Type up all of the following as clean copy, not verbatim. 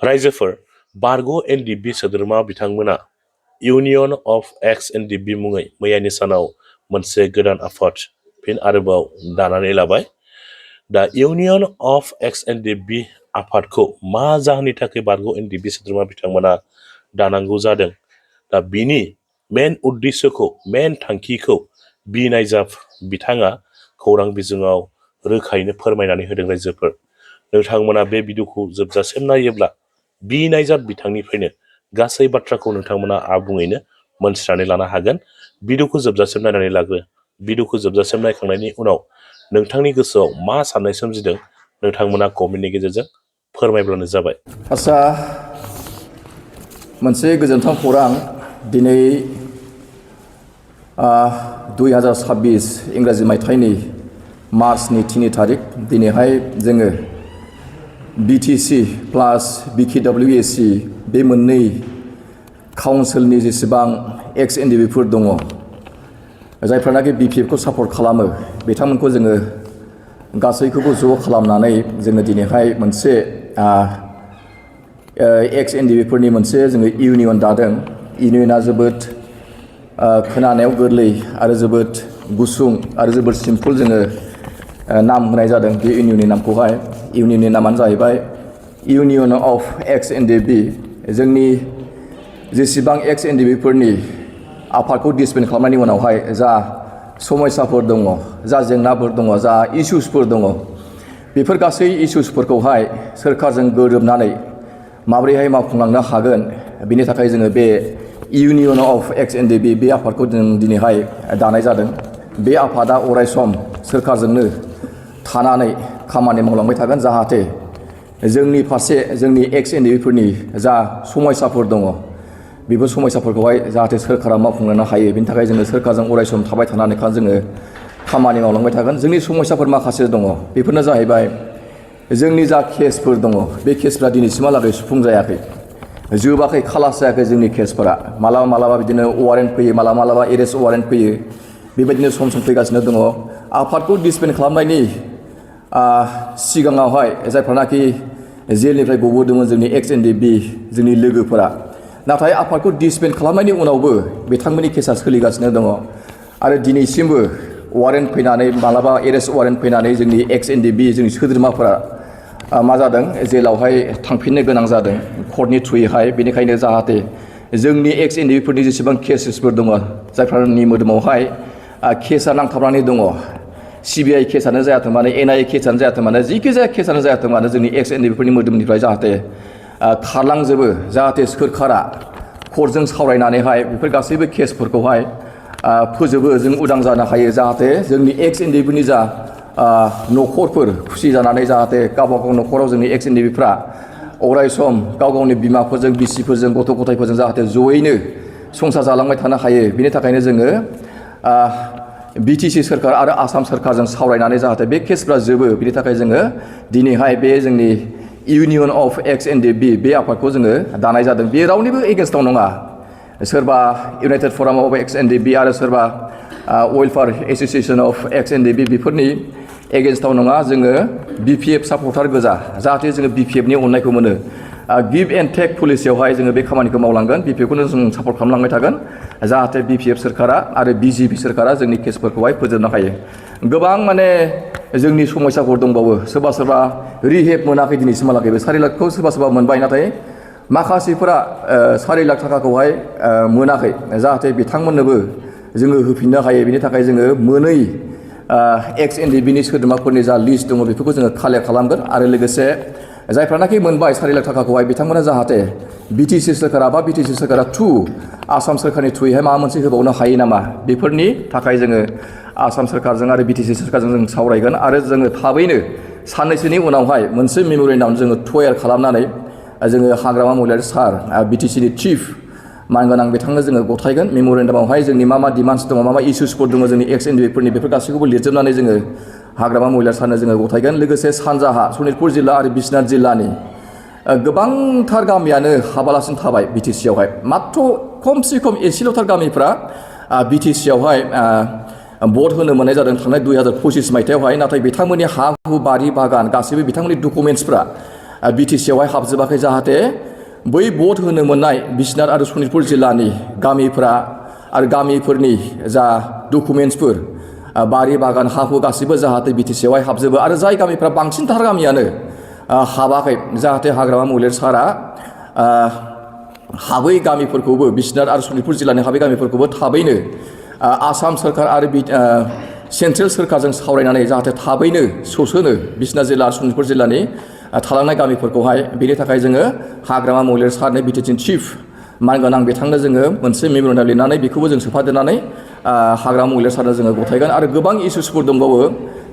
रायजोफोर बारग' एनडिएफबि सोद्रोमा बिथांमोना इउनियन अफ एक्स-एनडिएफबि मुङै मैयानि सानाव मोनसे गोदान आफाद फिन आरोबाव दानानै लाबाय। दा इउनियन अफ एक्स-एनडिएफबि आफादखौ मा जाहोननि थाखाय बारग' एनडिएफबि सोद्रोमा बिथांमोना दानांगौ जादों, दा बिनि मेन उद्देश्यखौ मेन थांखिखौ B.Naijab बिथाङा खौरां बिजोङाव रोखायैनो फोरमायनानै होदों। रायजोफोर नोंथांमोना बे भिडिअखौ जोबजासिम नायोब्ला B.Naijab बिथांनिफ्रायनो गासै बाथ्राखौ नोंथांमोना आबुङैनो मोनथिनानै लानो हागोन। भिडिअखौ जोबजासिम नायनानै लाग्रो। भिडिअखौ जोबजासिम नायखांनायनि उनाव नोंथांनि गोसोआव मा साननाय सोमजिदों नोंथांमोना कमेन्टनि गेजेरजों फोरमायब्लानो जाबाय। आसा मोनसे गोजोनथाव खौरां दिनै 2026 इंराजि मायथाइनि मार्चनि 3 तारिख दिनैहाय जोङो बिटिसि प्लास बिकेडब्लिउएसि बे मोननै काउन्सिलनि जेसेबां एक्स एनडिएफबिफोर दङ जायफ्रानाखि बिपिएफखौ सापर्ट खालामो बिथांमोनखौ जोङो गासैखौबो ज' खालामनानै जोङो दिनैहाय मोनसे एक्स एनडिएफबिफोरनि मोनसे जोङो इउनियन दादों। इउनियना जोबोद खोनानायाव गोरलै आरो जोबोद गुसुं आरो जोबोद सिम्पल जोङो नाम होनाय जादों बे इउनियननि नामखौहाय। इउनियननि नामानो जाहैबाय इउनियन अफ एक्स एनडिएफबि। जोंनि जेसेबां एक्स एनडिएफबिफोरनि आफादखौ डिसबेन्ड खालामनायनि उनावहाय जा समस्याफोर दङ, जा जेंनाफोर दङ, जा इसुसफोर दङ, बेफोर गासै इसुसफोरखौहाय सोरखारजों गोरोबनानै माबोरैहाय मावफुंलांनो हागोन बिनि थाखाय जोङो बे इउनियन अफ एक्स एनडिएफबि बे आफादखौ जों दिनैहाय दानाय जादों। बे आफादा अरायसम सोरखारजोंनो थानानै खामानि मावलांबाय थागोन जाहाथे जोंनि फारसे जोंनि एक्स एनडिएफबिफोरनि जा समस्याफोर दङ बेफोर समस्याफोरखौहाय जाहाथे सोरखारा मावफुंलांनो हायो बिनि थाखाय जोङो सोरखारजों अरायसम थाबाय थानानै जोङो खामानि मावलांबाय थागोन। जोंनि समस्याफोर माखासे दङ, बेफोरनो जाहैबाय जोंनि जा केसफोर दङ बे केसफ्रा दिनैसिमहालागै सुफुंजायाखै, जोबाखै, खालास जायाखै। जोंनि केसफोरा मालाबा मालाबा बिदिनो वारेन्ट फैयो, मालाबा मालाबा एरेस्ट वारेन्ट फैयो, बेबायदिनो सम सम फैगासिनो दङ। आफादखौ डिसबेन्ड खालामनायनि सिगाङावहाय जायफ्रानाखि जेलनिफ्राय गबोदोंमोन जोंनि एक्स एनडिएफबि जोंनि लोगोफोरा, नाथाय आफादखौ डिसबेन्ड खालामनायनि उनावबो बिथांमोननि केसा सोलिगासिनो दङ आरो दिनैसिमबो वारेन्ट फैनानै मालाबा एरेस्ट वारेन्ट फैनानै जोंनि एक्स एनडिएफबि जोंनि सोद्रोमाफोरा मा जादों जेलावहाय थांफिननो गोनां जादों कर्टनि थ्रुयैहाय। बेनिखायनो जाहाथे जोंनि एक्स एनडिएफबिफोरनि जेसेबां केसेसफोर दङ जायफोरनि मोदोमावहाय केसा नांथाबनानै दङ, सिबिआइ केसानो जायाथों मानो, एनआइए केसानो जायाथों मानो, जिखिजाया केसानो जायाथों मानो जोंनि एक्स एनडिएफबिफोरनि मोदोमनिफ्राय जाहाथे खारलांजोबो, जाहाथे सोरखारा कर्टजों सावरायनानैहाय बेफोर गासैबो केसफोरखौहाय फोजोबो, जों उदां जानो हायो। जाहाथे जोंनि एक्स एनडिएफबिनि जा न'खरफोर खुसि जानानै जाहाथे गावबा गाव न'खराव जोंनि एक्स एनडिएफबिफ्रा अरायसम गाव गावनि बिमाफोरजों, बिसिफोरजों, गथ' गथायफोरजों जाहाथे जयैनो संसार जालांबाय थानो हायो। बिनि थाखायनो जोङो बिटिसि सोरखार आरो आसाम सोरखारजों सावरायनानै जाहाथे बे केसफ्रा जोबो बिनि थाखाय जोङो दिनैहाय बे जोंनि इउनियन अफ एक्स एनडिएफबि बे आफादखौ जोङो दानाय जादों। बे रावनिबो एगेन्स्टआव नङा, सोरबा इउनाइटेड फराम अफ एक्स एनडिएफबि आरो सोरबा welfare association of X NDFB बेफोरनि एगेन्स्टआव नङा। जोङो बिपिएफ सापर्टार गोजा, जाहाथे जोङो बिपिएफनि अननायखौ मोनो। गिभ एन्ड टेक पलिसियावहाय जोङो बे खामानिखौ मावलांगोन, बिपिएफखौनो जों सापर्ट खालामलांबाय थागोन जाहाथे बिपिएफ सोरखारा आरो बिजेपि सोरखारा जोंनि केसफोरखौहाय फोजोबनो हायो। गोबां माने जोंनि समस्याफोर दंबावो, सोरबा सोरबा रिहेब मोनाखै दिनैसिमहालागैबो, 4 लाखखौ सोरबा सोरबा मोनबाय, नाथाय माखासेफोरा 4 लाख थाखाखौहाय मोनाखै। जाहाथे बिथांमोननोबो जोङो होफिननो हायो बिनि थाखाय जोङो मोनै एक्स एनडिएफबिनि सोद्रोमाफोरनि जा लिस्ट दङ बेफोरखौ जोङो कालेक्ट खालामगोन आरो लोगोसे जायफ्रानाखि मोनबाय 4 लाख थाखाखौहाय बिथांमोना जाहाथे बिटिसि सोरखारा बा बिटिसि सोरखारा आसाम सोरखारनि थ्रुयैहाय माबा मोनसे होबावनो हायो नामा, बेफोरनि थाखाय जोङो आसाम सोरखारजों आरो बिटिसि सोरखारजों जों सावरायगोन आरो जोङो थाबैनो साननैसोनि उनावहाय मोनसे मेम'रेन्डाम जोङो तयार खालामनानै जोङो हाग्रामा महिलारि सार बिटिसिनि चिफ मानगोनां बिथांनो जोङो गथायगोन। मेम'रेन्डामावहाय जोंनि मा डिमान्डस दङ, मा इसुसफोर दङ जोंनि एक्स एनडिएफबिफोरनि बेफोर गासैखौबो लिरजोबनानै जोङो हाग्रामा महिलारि सारनो जोङो गथायगोन। लोगोसे सानजाहा सनितपुर जिल्ला आरो बिश्वनाथ जिल्लानि गोबांथार गामियानो हाबालासिनो थाबाय बिटिसियावहाय, माथ्र खमसे खम एसेल'थार गामिफ्रा बिटिसियावहाय भट होनो मोननाय जादों थांनाय 2025 मायथाइयावहाय। नाथाय बिथांमोननि हा हु बारि बागान गासैबो बिथांमोननि डकुमेन्टसफ्रा बिटिसिआवहाय हाबजोबाखै जाहाथे बै भट होनो मोननाय बिश्वनाथ आरो सनितपुर जिल्लानि गामिफ्रा आरो गामिफोरनि जा डकुमेन्टसफोर बारि बागान हा हु गासिबो जाहाथे बिटिसिआवहाय हाबजोबो आरो जाय गामिफ्रा बांसिनथार गामियानो हाबाखै जाहाथे हाग्रामा महिलारि सारा हाबै गामिफोरखौबो बिश्वनाथ आरो सनितपुर जिल्लानि हाबै गामिफोरखौबो थाबैनो आसाम सोरखार आरो सेन्ट्रेल सोरखारजों सावरायनानै जाहाथे थाबैनो सौसोनो बिश्वनाथ जिल्ला आरो सनितपुर जिल्लानि थालांनाय गामिफोरखौहाय बेनि थाखाय जोङो हाग्रामा महिलारि सारनो बिटिसिनि चिफ मानगोनां बिथांनो जोङो मोनसे मेम'रेन्डाम लिरनानै बेखौबो जों सोफादेरनानै हाग्रामा महिलारि सारनो जोङो गथायगोन आरो गोबां इस्युसफोर दंबावो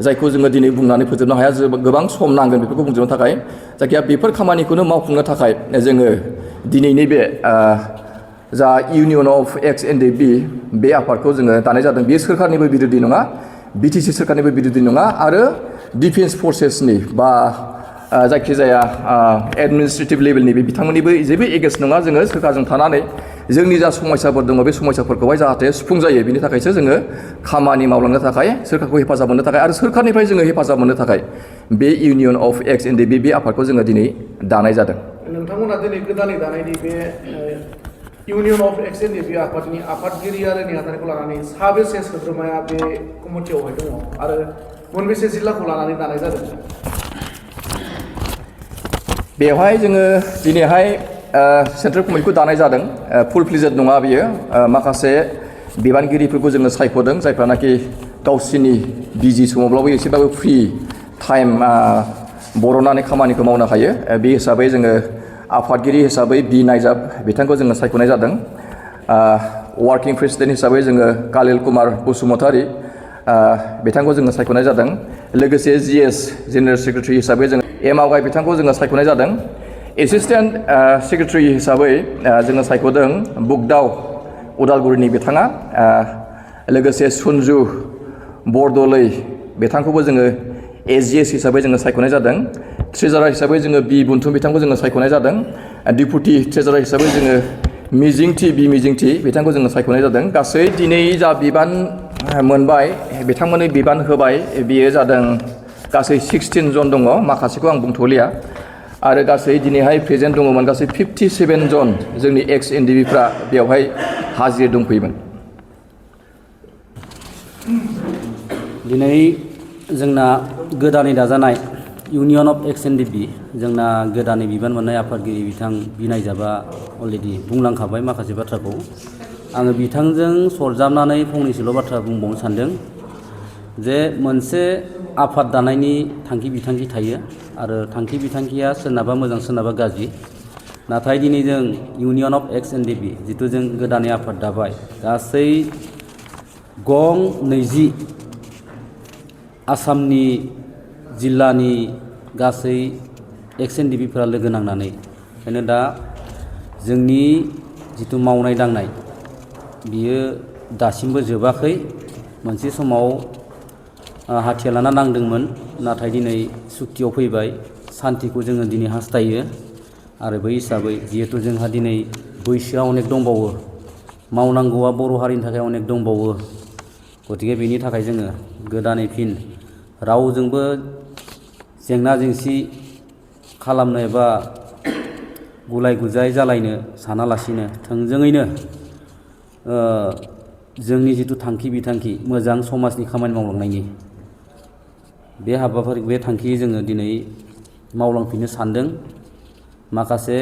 जायखौ जोङो दिनै बुंनानै फोजोबनो हाया गोबां सम नांगोन बेफोरखौ बुंजोबनो थाखाय जायखिया बेफोर खामानिखौनो मावफुंनो थाखाय जोङो दिनैनि बे जा इउनियन अफ EX-NDFB बे आफादखौ जोङो दानाय जादों। बेयो सोरखारनिबो बिरोधि नङा, बिटिसि सोरखारनिबो बिरोधि नङा आरो डिफेन्स फर्सेसनि बा जायखिजाया एडमिनिस्ट्रेटिभ लेभेलनि बे बिथांमोननिबो जेबो एगेन्स्ट नङा। जोङो सोरखारजों थानानै जोंनि जा समस्याफोर दङ बे समस्याफोरखौहाय जाहाथे सुफुंजायो बेनि थाखायसो जोङो खामानि मावलांनो थाखाय सोरखारखौ हेफाजाब मोननो थाखाय आरो सोरखारनिफ्राय जोङो हेफाजाब मोननो थाखाय बे इउनियन अफ EX-NDFB बे आफादखौ जोङो दिनै दानाय जादों। नोंथांमोना दिनै गोदानै दानायनि बे इउनियन अफ EX-NDFB आफादनि आफादगिरि आरो नेहाथारिखौ लानानै साबेसे सोद्रोमाया बे कमिटियावहाय दङ आरो मोनबेसे जिल्लाखौ लानानै दानाय जादों? बेवहाय जोङो दिनैहाय सेन्ट्रेल कमिटिखौ दानाय जादों। फुल फ्लेजेड नङा बियो, माखासे बिबानगिरिफोरखौ जोङो सायख'दों जायफ्रानाखि गावसिनि बिजि समावब्लाबो एसेबाबो फ्रि टाइम बर'नानै खामानिखौ मावनो हायो। बे हिसाबै जोङो आफादगिरि हिसाबै B.Naijab बिथांखौ जोङो सायख'नाय जादों। वार्किं प्रेसिडेन्ट हिसाबै जोङो कालिल कुमार बसुमतारी बिथांखौ जोङो सायख'नाय जादों। लोगोसे GS जेनेरेल सेक्रेटारि हिसाबै जोङो M.आवगाय बिथांखौ जोङो सायख'नाय जादों। एसिस्टेन्ट सेक्रेटारि हिसाबै जोङो सायख'दों बुगदाव उदालगुरिनि बिथाङा। लोगोसे सुनजु बरदलै बिथांखौबो जोङो AGS हिसाबै जोङो सायख'नाय जादों। ट्रेजारार हिसाबै जोङो B. बुन्थुम बिथांखौ जोङो सायख'नाय जादों। डिपुटि ट्रेजारार हिसाबै जोङो मिजिंथि बिथांखौ जोङो सायख'नाय जादों। गासै दिनै जा बिबान मोनबाय बिथांमोननो बिबान होबाय बेयो जादों गासै 16 जन दङ, माखासेखौ आं बुंथ'लिया। आरो गासै दिनैहाय प्रेजेन्ट दङमोन गासै 57 जन जोंनि EX-NDFBफ्रा बेवहाय हाजिर दंफैयोमोन। दिनै जोंना गोदानै दाजानाय इउनियन अफ EX-NDFB जोंना गोदानै बिबान मोननाय आफादगिरि बिथां B.Naijabआ अलरेडि बुंलांखाबाय माखासे बाथ्राखौ। आङो बिथांजों सरजाबनानै फंनैसोल' बाथ्रा बुंबावनो सानदों जे मोनसे आफाद दानायनि थांखि बिथांखि थायो आरो थांखि बिथांखिया सोरनाबा मोजां सोरनाबा गाज्रि। नाथाय दिनै जों इउनियन अफ EX-NDFB जिथु जों गोदानै आफाद दाबाय गासै गं 20 आसामनि जिल्लानि गासै EX-NDFBफ्रा लोगो नांनानै ओंखायनो दा जोंनि जिथु मावनाय दांनाय बियो दासिमबो जोबाखै। मोनसे समाव हाथियार लाना नांदोंमोन, नाथाय दिनै सुक्तियाव फैबाय। सान्तिखौ जोङो दिनै हास्थायो आरो बै हिसाबै जिहेथु जोंहा दिनै बैसोआ अनेक दंबावो, मावनांगौआ बर' हारिनि थाखाय अनेक दंबावो। गतिके बेनि थाखाय जोङो गोदानै फिन रावजोंबो जेंना जेंसि खालामनो एबा गुलाय गुजाय जालायनो सानालासिनो थोंजोङैनो जोंनि जिथु थांखि बिथांखि मोजां समाजनि खामानि मावलांनायनि बे हाबाफारि बे थांखि जोङो दिनै मावलांफिननो सानदों। माखासे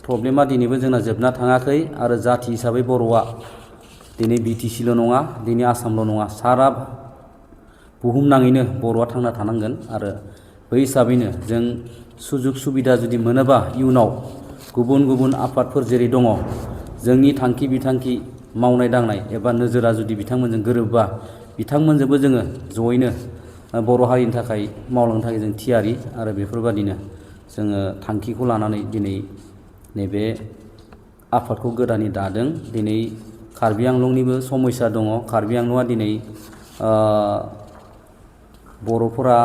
प्रब्लेमा दिनैबो जोंना जोबना थाङाखै आरो जाथि हिसाबै बर'आ दिनै BTCल' नङा, दिनै आसामल' नङा, सारा बुहुमनाङैनो बर'आ थांना थानांगोन। आरो बै हिसाबैनो जों सुजुग सुबिदा जुदि मोनोबा इयुनाव गुबुन गुबुन आफादफोर जेरै दङ जोंनि थांखि बिथांखि मावनाय दांनाय एबा नोजोरा जुदि बिथांमोनजों गोरोबबा बिथांमोनजोंबो जोङो जयैनो बर' हारिनि थाखाय मावलांनो थाखाय जों थियारि। आरो बेफोरबादिनो जोङो थांखिखौ लानानै दिनै नैबे आफादखौ गोदानै दादों। दिनै कार्बि आंलंनिबो समस्या दङ। कार्बि आंलंआ दिनै बर'फोरा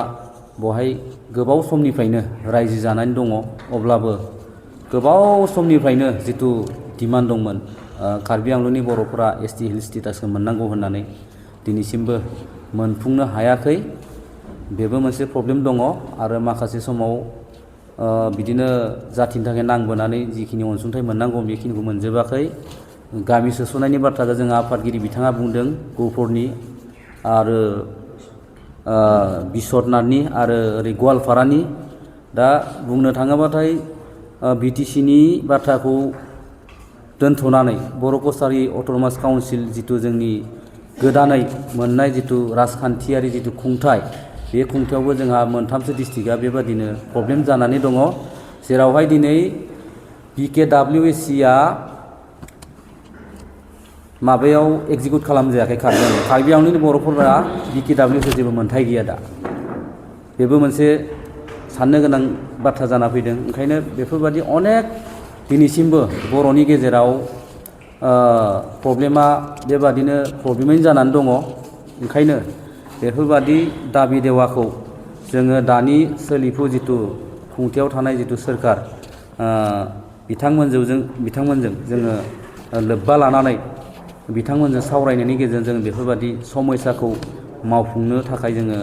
बहाय गोबाव समनिफ्रायनो रायजो जानानै दङ, अब्लाबो गोबाव समनिफ्रायनो जिथु डिमान्ड दंमोन कार्बि आंलंनि बर'फोरा ST हिल स्टेटासखौ मोननांगौ होननानै दिनैसिमबो मोनफुंनो हायाखै। बेबो मोनसे प्रब्लेम दङ। आरो माखासे समाव बिदिनो जाथिनि थाखाय नांबोनानै जिखिनि अनसुंथाइ मोननांगौ बेखिनिखौ मोनजोबाखै। गामि सोसननायनि बाथ्राखौ जों आफादगिरि बिथाङा बुंदों गहपुरनि आरो बिस्वनाथनि आरो ओरै गवालपारानि। दा बुंनो थाङोबाथाय बिटिसिनि बाथ्राखौ दोनथ'नानै बर' कसारि अट'नमास काउन्सिल जिथु जोंनि गोदानै मोननाय जिथु राजखान्थियारि जिथु खुंथाय, बे खुंथायावबो जोंहा मोनथामसो डिस्ट्रिक्टआ बेबादिनो प्रब्लेम जानानै दङ, जेरावहाय दिनै BKWSCआ माबायाव एग्जिकिउट खालामजायाखै कार्बि आंलंनि बर'फोरा BKWSCआव जेबो मोनथाय गैया दा। बेबो मोनसे साननो गोनां बाथ्रा जाना फैदों। ओंखायनो बेफोरबादि अनेक दिनैसिमबो बर'नि गेजेराव प्रब्लेमा बेबादिनो प्रब्लेमैनो जानानै दङ। ओंखायनो बेफोरबादि दाबि देवाखौ जोङो दानि सोलिफु जिथु खुंथायाव थानाय जिथु सोरखार बिथांमोनजों जोङो लोब्बा लानानै बिथांमोनजों सावरायनायनि गेजेरजों बेफोरबादि समयसाखौ मावफुंनो थाखाय जोङो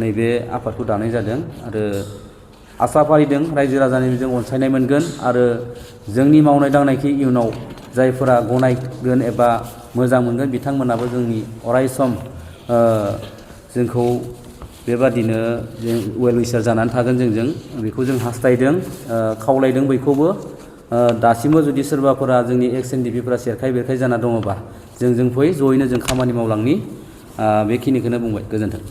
नैबे आफादखौ दानाय जादों आरो आसा फारिदों रायजो राजानि जों अनसायनाय मोनगोन आरो जोंनि मावनाय दांनायखौ इयुनाव जायफोरा गनायगोन एबा मोजां मोनगोन बिथांमोनाबो जोंनि अरायसम जोंखौ बेबादिनो जों वेल उइसार जानानै थागोन जोंजों, बेखौ जों हास्थायदों, खावलायदों बयखौबो। दासिमबो जुदि सोरबाफोरा जोंनि EX-NDFBफोरा सेरखाय बेरखाय जाना दङबा जों फै जयैनो जों खामानि मावलांनि, बेखिनिखौनो बुंबाय। गोजोन्थों।